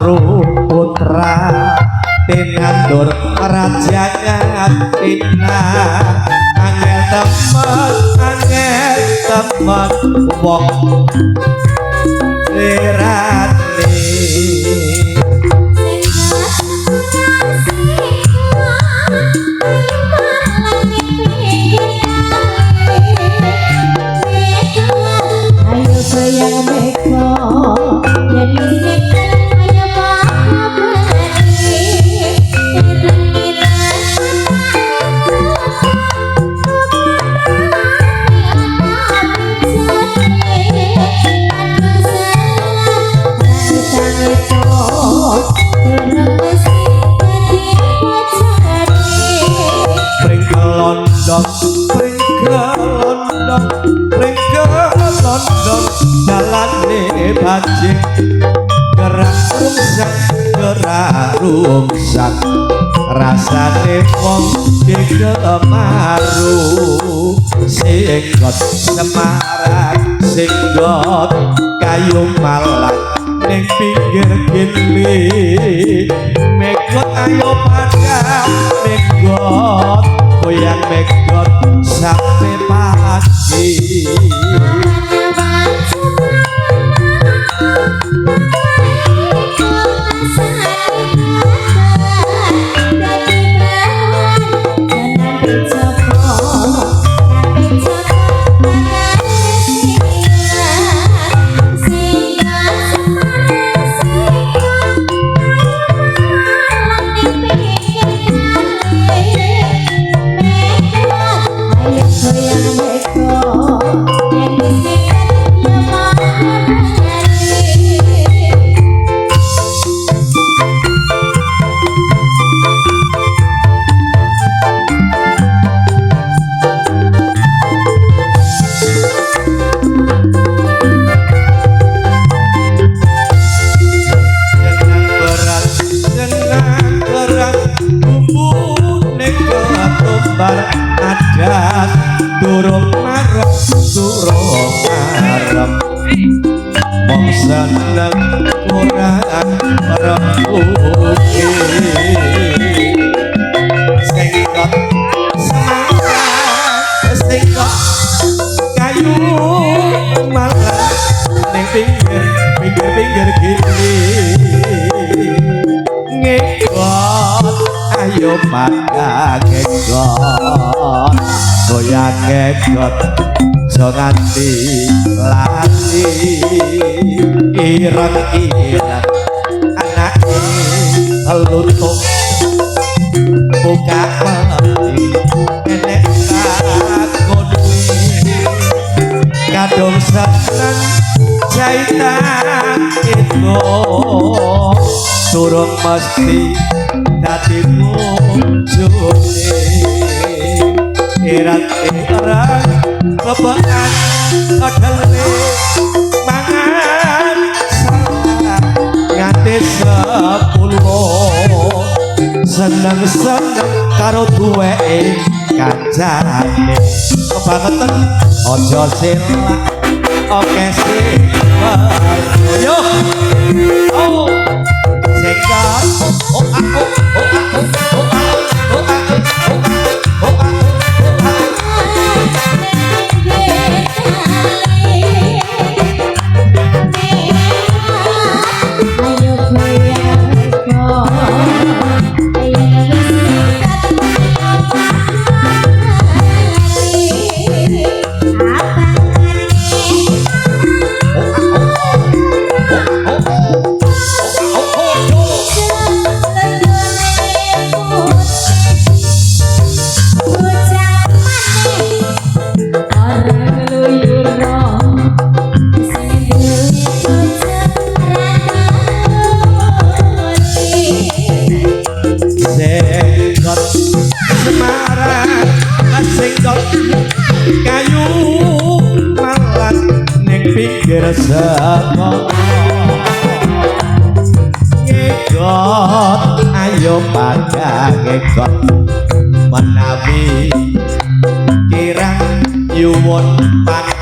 Semeru putra tinandur raja Ngastina. Angel temen, angel temen wong lirane. Ayo goyang meko yen wis ayo Pring kelondong, pring kelondong, pring kelondong, jalane bajing gerak rungsak, gerak rungsak, rasane wong dikemaru. Singgot Semarang, singgot kayu Malang ning pinggir kili. Megot ayo padang megot, goyang megot sampai pagi. Jenang beras, jenang beras, bumbune ketumbar adas, durung marem, durung marem, wong seneng kurang rembuke. Sengkot Semarang, sengkot kayu Malang ning pinggir pinggir pinggir kili. Ngekot ayo padang ngekot, goyang ngekot aja nganti lali. Ireng-ireng anake lutung buka peti enek takone, kadung seneng jaitan itu durung mesti dadi bojone. Ireng-ireng bebekan kedele mangan salah nganti 10, seneng-seneng karo duweke kancane. Kebangetan aja selak oke sing yo. Oh sengkat oh ah oh oh ah oh ah oh ah oh ah oh ah oh ah. Ayo goyang meko Senggot Semarang, senggot kayu Malang ning pinggir sekolah. Ngekot ayo padang ngekot, menawi kirang nyuwun pangapunten.